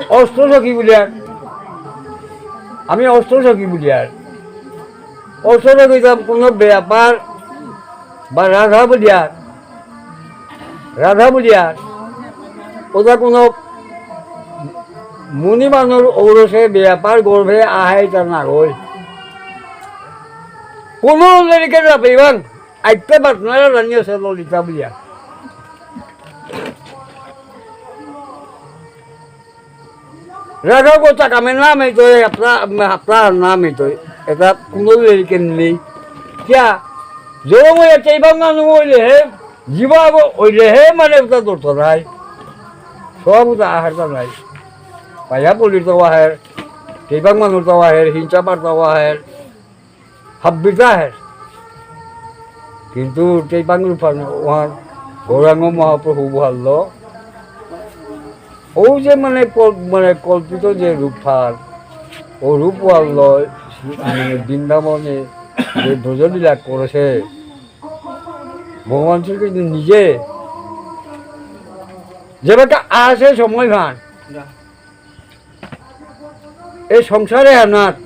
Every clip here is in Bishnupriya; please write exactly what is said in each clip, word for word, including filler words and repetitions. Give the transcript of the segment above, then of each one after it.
অষ্টসখী বুলিয়ার, আমি অষ্টসখী বুলিয়ার, অষ্টসখী তো কোনো ব্যাপার বা রাধা বুলিয়ার, রাধা বুলিয়ার, ওটা কোনো মুনি মানুর ঔরসে ব্যাপার গর্ভে আহাই তা না গই। কোনো লেরিকে না পেইবাং, আইতে বাতনারা রানিও সে ললিতা বুলিয়া। রাধাও গো চাকা মে নাম এই তো, এই হাপ্তা, হাপ্তা নাম এই তো, এটা কোনো লেরিকে নেই। কিয়া? জরম হয়ে চাইবাং মানু হইলে হে, জীবা হইলে হে, মানে ওটা দরকার নাই। সব ওটা আহার তা নাই। পায়া পলির তো আহের, চাইবাং মানুর তো আহের, হিংসা পার তো আহের। হাব্বিতা আহের। কিন্তু সেই পাঙরুপহান ওহান গৌরাঙ্গ মহাপ্রভু বুলল। ও যে মানে কল-, মানে কল্পিত যে রূপহান, ও রূপ বুলল, মানে বৃন্দাবনে যে ব্রজলীলা করেসে, ভগবান শ্রীকৃষ্ণ নিজে যেবাকা আসে সময়হান, এই সংসার এহানাত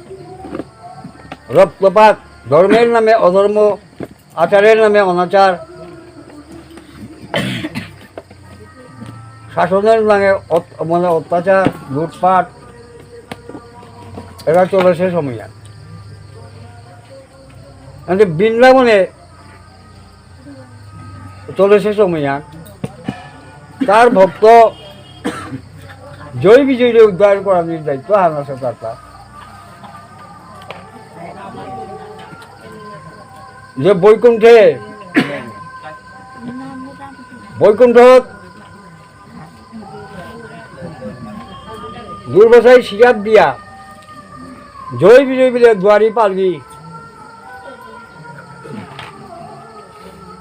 রক্তপাত, ধর্মের নামে অধর্ম, আচারের নামে অনাচার, শাসনের নামে অত-, মানে অত্যাচার, লুটপাট, এরা চলেসে সময়হান। মানে বৃন্দাবনে চলেসে সময়হান। তার ভক্ত জয় বিজয়রে উদ্ধার করানির দায়িত্ব আহান আসে তার। যে বৈকুণ্ঠে, বৈকুণ্ঠত দুর্বাসাই শ্রাপ দিয়া, জয় বিজয় বুলে দুয়ারি পালগি।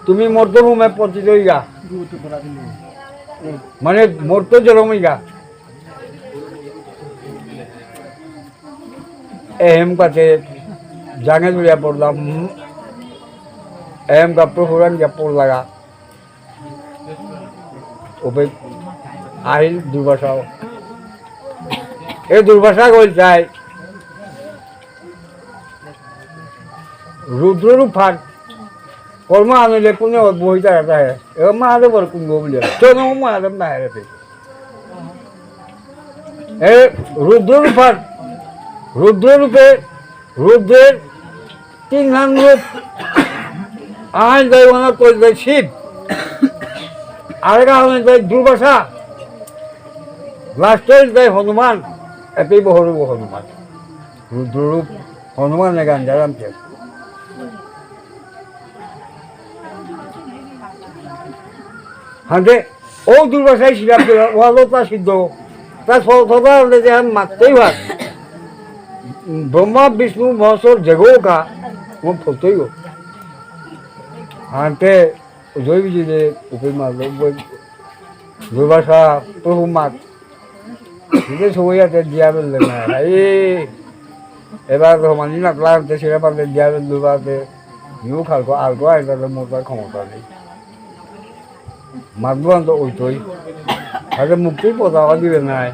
তুমি মর্তভূমে পতিত হইগা। মানে মর্ত জরম হইগা। এহেম কাতে জাঙে জুড়িয়া পড়লাম। এহেম কা প্রভুরাং যা পড়লাগা। ওপে আহিল দুর্বাসাও। এ দুর্বাসা গইল চাই। রুদ্র রূপহান। কর্ম আনিলে কোনে বহিতা রাখা হে। এ মহাদেবর কুঙ্গ বুলিয়া। চলো মহাদেব না হেরে। এ রুদ্র রূপহান। রুদ্র রূপে রুদ্রের তিনহান রূপ। আহান যায় ওনার কই যায় শিব, আরেক আহান যায় দুর্বাসা, লাস্টে যায় হনুমান। এতেই বহরূপ হনুমান, রুদ্ররূপ হনুমান এগান জানামতে। হাতে ও দুর্বাসাই শ্রাপ দিল, ওয়ালো তা সিদ্ধ। তা স-, সদা হলে যে আমি মারতেই ভাত। ব্রহ্মা, বিষ্ণু, মহেশ্বর, যেগো কা, ও ফলতেই গো। আনতে জয় বিজয় যে উপরে মারলো, উপরে দুর্বাসা, প্রভু মাত। কিন্তু সবাই হাতে দিয়া বেললে না। এই, এবার তো মানি না, প্লান্টে সেটা পারলে দিয়া বেললো, বাদে, নিউ খালকো, আলকো, আইতা তো মোর তার ক্ষমতা নেই। মাতবো তো ওইতই। আরে মুক্তি পথ আবার দিবে নাই।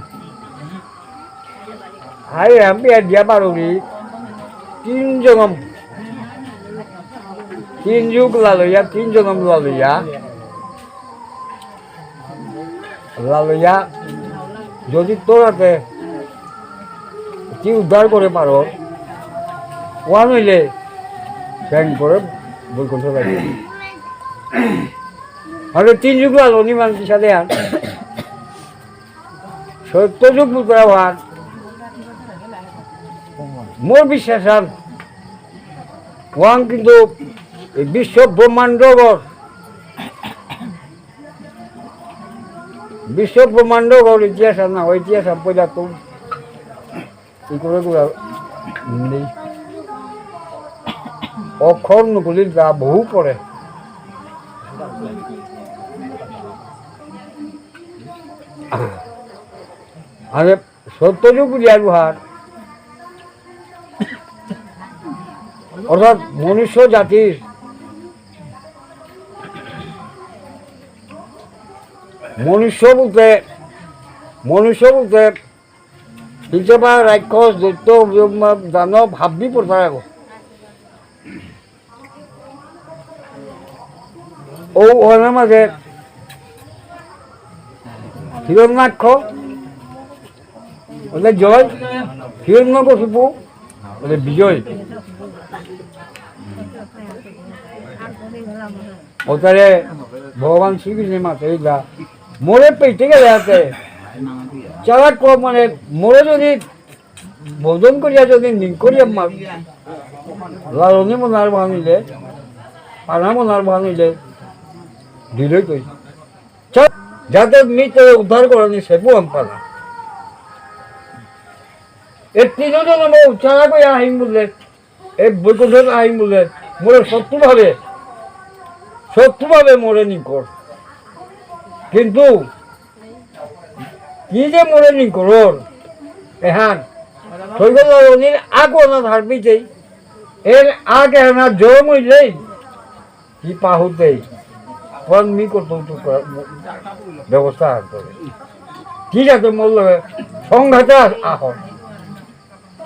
আরে আমি আর দিয়া পারুরি। তিন জনম। তিন যুগ লালইয়া, তিন জনম লালইয়া। লালইয়া। যদি তোরাতে কি উদ্ধার করে পারো, ওয়ান হইলে ব্যাং করে বৈকুণ্ঠ যাবে। আরে তিন যুগ আলো নিমান কিসাদে আর সত্য যুগ বুঝতে পার। মোর বিশ্বাস আর ওয়ান কিন্তু এই বিশ্ব ব্রহ্মাণ্ডগর, বিশ্ব ব্রহ্মাণ্ডগর ইতিহাস আর না, ওই ইতিহাস আর পয়লা তো ইকরে গুলা নেই। অক্ষর নুকুলিল তা বহু পরে। আরে সত্যযুগ বুলিয়া গুহার। অর্থাৎ মনুষ্য জাতির, মনুষ্য বুলতে, মনুষ্য বুলতে হিলচাপা রাক্ষস, দৈত্য, দানব, হাব্বি পড়তারা গো। ও ওনার মাঝে হিরণ্যাক্ষ, ওটা জয়, হিরণ্যকশিপু, ওটা বিজয়। ওটারে ভগবান শ্রীকৃষ্ণের মাথায় যা মোরে পেটে গেলে হাতে চালাক কো মানে মোরে যদি ভোজন করিয়া যদি নিং করিয়া মা-, লালনি মনার বানিলে, পানা মনার বানিলে, দিলই কই। চল, যাতে মি তোরে উদ্ধার করানি সেবু আম পানা। এ তিনজন আমার উচ্চারা কই আহিম বললে, এ বৈকুণ্ঠ আহিম বললে, মোরে শত্রু ভাবে, শত্রু ভাবে মোরে নিকর। কিন্তু কি যে মোরে নিকরর, এহান, সৈকত অনির আগ অনা থাকবিতেই, এর আগ এহানা জম হইলেই, কি পাহুতেই, কোন মি করতো তো করা-, ব্যবস্থা আর করে। ঠিক আছে, মোর লগে সংঘাতে আ-, আহ।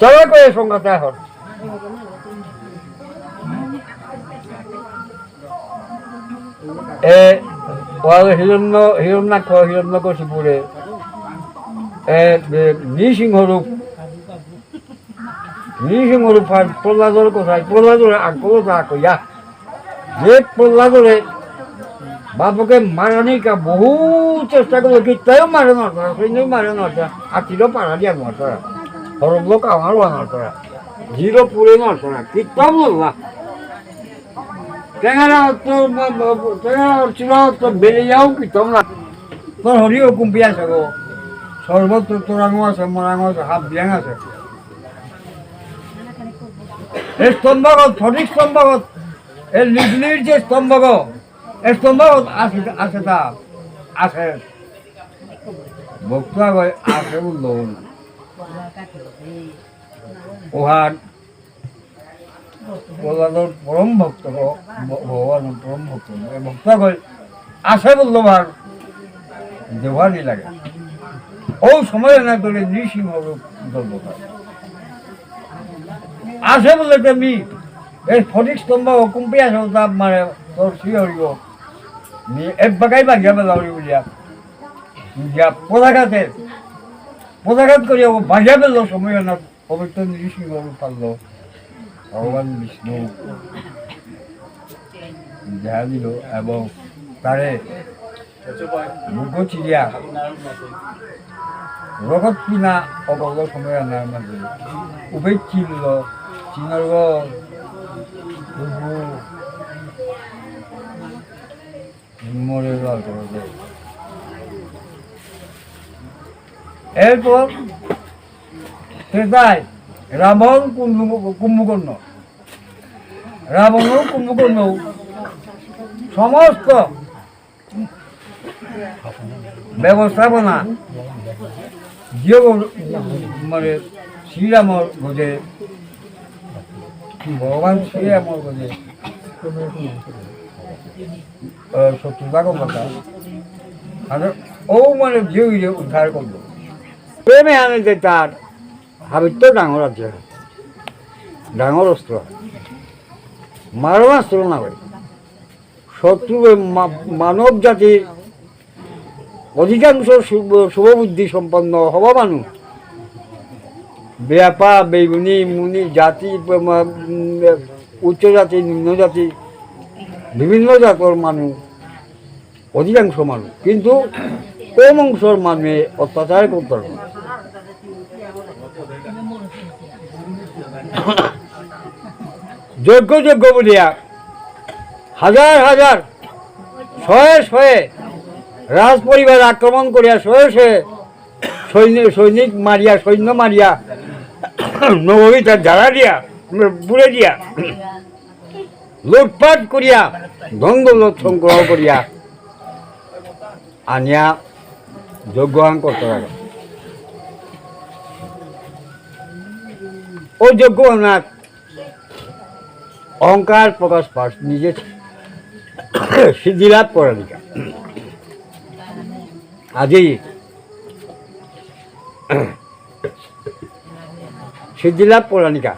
চলো করে সংঘাতে আহ। এ, ওয়াল হিরণ্য, হিরণ্যাক্ষ, হিরণ্যকশিপুরে, এ, এ, নৃসিংহ রূপ, নৃসিংহ রূপ আর প্রহ্লাদর কথায়, প্রহ্লাদর আকলতা কইয়া, যে প্রহ্লাদরে বাপকে মারানিকা বহু চেষ্টা করলো, কিত্তাও মারে নড়তারা, সৈন্যই মারে নড়তারা, আতিরও পারা দিয়া নড়তারা, হরবলো কামারও নড়তারা, জিরো পুরে নড়তারা, কিত্তাও নড়লা। টেঙারা তো, টেঙারা চূড়া তো বেড়ে যাও কি তোমরা? তোর হরিও কুম্পি আছে গো, সর্বত্র তোরাঙও আছে, মোরাঙও আছে, হাফ বিয়াং আছে। এই স্তম্ভগত, ফটিক স্তম্ভগত, এই লিগলির যে স্তম্ভগ, এই স্তম্ভগত আছে, আছে তা, আছে। ভক্ত আগয় আছে বললো না। ওহান প্রহ্লাদর পরম ভক্ত গ-, ভ-, ভগবানর পরম ভক্ত গ-, এ ভক্ত আগয় আছে বললো ভার দেওয়ানি লাগে। ও সময় না তোলে নৃসিংহ রূপ দলবতা। আছে বললে তো মি, এই ফটিক স্তম্ভ ও কুম্পি আছে, তা মানে তোর শ্রী হরিব। মি এক বাগাই বাগিয়া বেলা হরি বুলিয়া। বুলিয়া পদাঘাতে, পদাঘাত করিয়া ও বাগিয়া বেলা সময় না পবিত্র নৃসিংহ রূপ পারল। ভগবান বিষ্ণু দেখা দিল এবং তারে বুকো চিরিয়া রগত পিনা অগল সময় আনার মাঝে উবে চিনল, চিনার গো প্রভু মরে লাল করে দে। এরপর ত্রেতায় রাবণ কুম্ভ-, কুম্ভকর্ণ, রাবণ ও কুম্ভকর্ণ সমস্ত ব্যবস্থাপনা যে গ-, মানে শ্রীরামর গজে, ভগবান শ্রীরামর গজে, আহ, শত্রুতাকে কথা, আর ও মানে যে উদ্ধার করলো। প্রেমে আনে যে তার হাবিত্ত ডাঙর আছে, ডাঙর অস্ত্র, মারণাস্ত্র না হয়। শত্রু মা-, মানব জাতির অধিকাংশ শুভ, শুভবুদ্ধি সম্পন্ন হবা মানু। বেয়াপা, বেইবুনি, মুনি, জাতি, প-, মা-, উম, উচ্চ জাতি, নিম্ন জাতি, বিভিন্ন জাতর মানু। অধিকাংশ মানু, কিন্তু কম অংশর মানুয়ে অত্যাচার করতে পারে। যজ্ঞ যজ্ঞ বুলিয়া হাজার হাজার, শয়ে শয়ে রাজ পরিবার আক্রমণ করিয়া শয়ে শয়ে সৈন্য, সৈনিক মারিয়া, সৈন্য মারিয়া, নগরীটা জ্বালা দিয়া, পুড়ে দিয়া, লুটপাট করিয়া, ধন দৌলত সংগ্রহ করিয়া আনিয়া যজ্ঞহান করতে লাগে। ও যজ্ঞহানাত অহংকার প্রকাশ পাস নিজে সিদ্ধি লাভ করানিকা। আজি সিদ্ধিলাভ পলানিকা।